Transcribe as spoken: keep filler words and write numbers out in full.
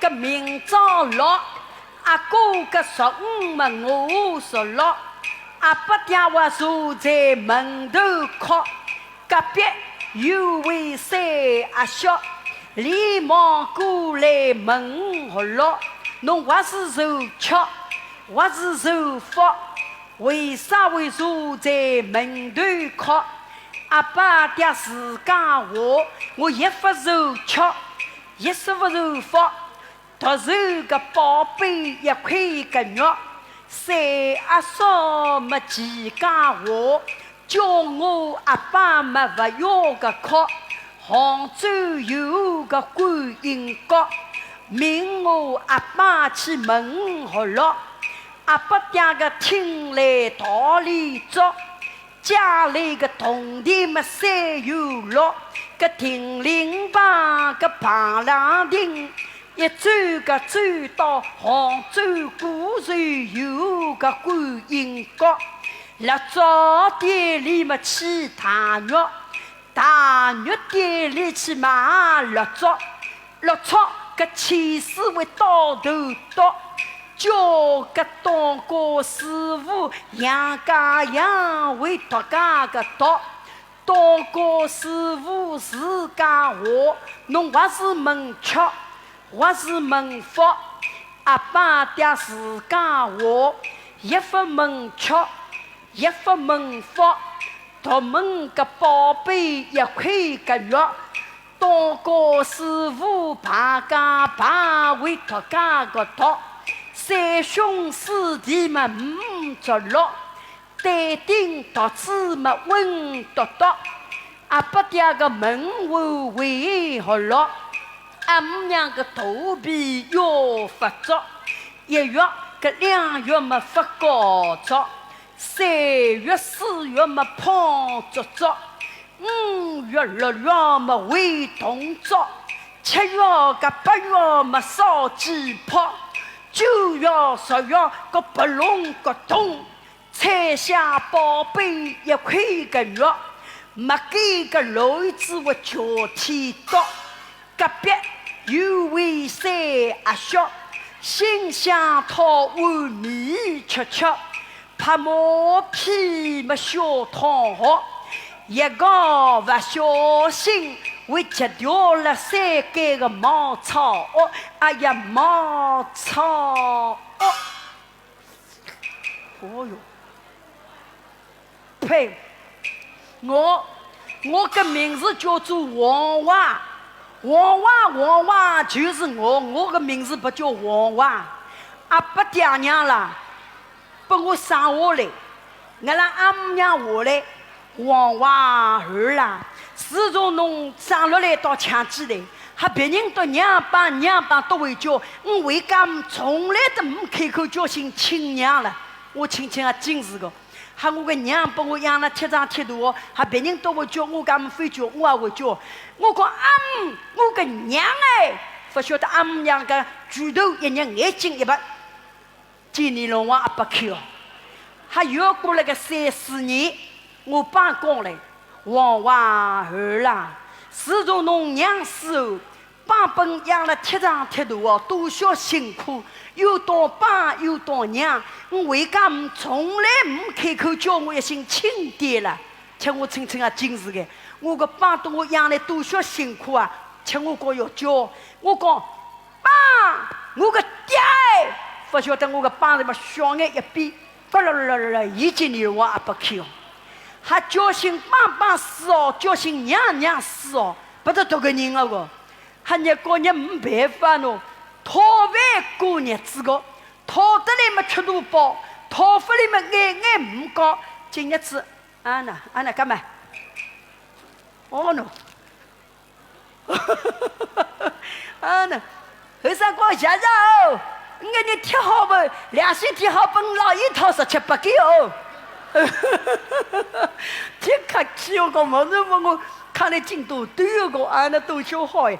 个明朝六，阿哥个十五么我十六，阿伯爹话坐在门头哭，隔壁有位三阿叔，连忙过来问学六，侬话是受吃，话是受福，为啥会坐在门头哭？阿伯爹自家话，我一勿受吃，一勿受福。 独受个宝贝一块个肉，三阿叔么几家话，叫我阿爸么勿要个哭。杭州有个观音阁，命我阿爸去问学六，阿伯爹个听来道理足。 家里个铜钿么三有六，个定林旁个旁浪亭，一转个转到杭州古城有个观音阁，蜡烛店里么起大肉，大肉店里去买蜡烛， 落错个钱是会到头到，叫个当官师傅杨家杨会独家个到。当官师傅自家话，侬还是问吃，还是问福。阿爸爹自家话，一勿问吃，一勿问福，独问个宝贝一块个肉。 当官师傅排家排，会独家个独，三兄四弟么五着六，对顶独子么稳笃笃。阿伯爹个门户为何落？阿姆娘个肚皮要发作，一月个两月么发高作，三月四月么胖作作。 五月六月么会动作，七月个八月么烧鸡泡，九月十月个不隆个咚，拆下宝贝一块个肉，没给个篓子我叫天刀。隔壁有位三阿叔，心想讨碗面吃吃， 拍马屁么小同学，一个勿小心，会吃掉了三间个茅草屋，哎呀，茅草屋。哦哟，呸！我，我个名字叫做王华，王华，王华就是我，我个名字不叫王华。阿伯爹娘啦， 拨我生下来，我拉阿姆娘下来，王华儿啦，自从侬生落来到抢起来，还别人都娘爸娘爸都会叫，我为家从来都没开口叫声亲娘了。我亲亲啊，真是个，还我个娘拨我养了铁长铁大哦，还别人都会叫，我家没会叫，我也会叫。我讲阿姆，我个娘哎，勿晓得阿姆娘个拳头一捏，眼睛一闭。 见你龙王阿伯去哦。还有过了个三四年，我爸讲嘞，王华儿啦，自从侬娘死后，爸本养了铁长铁大哦，多少辛苦，又当爸又当娘，我为家从来没开口叫我一声亲爹了。 吃我亲亲啊，真是个，我个爸对我养来多少辛苦啊，吃我讲要叫，我讲，爸，我个爹哎，勿晓得我个爸是么双眼一闭，嘎啦啦啦啦，已经流往阿伯去哦。还叫声爸爸死哦，叫声娘娘死哦，不得多个人啊个，还日过日没办法喏，讨饭过日子个，讨得来么吃大饱，讨勿来么眼眼没光，今日子 啊那，啊那干嘛？哦喏，啊那，后生讲谢谢哦，我你贴好不？良心贴好，本老一套十七八个哦。贴客气哦，讲么子么我看了进度都有个，啊那都修好哎。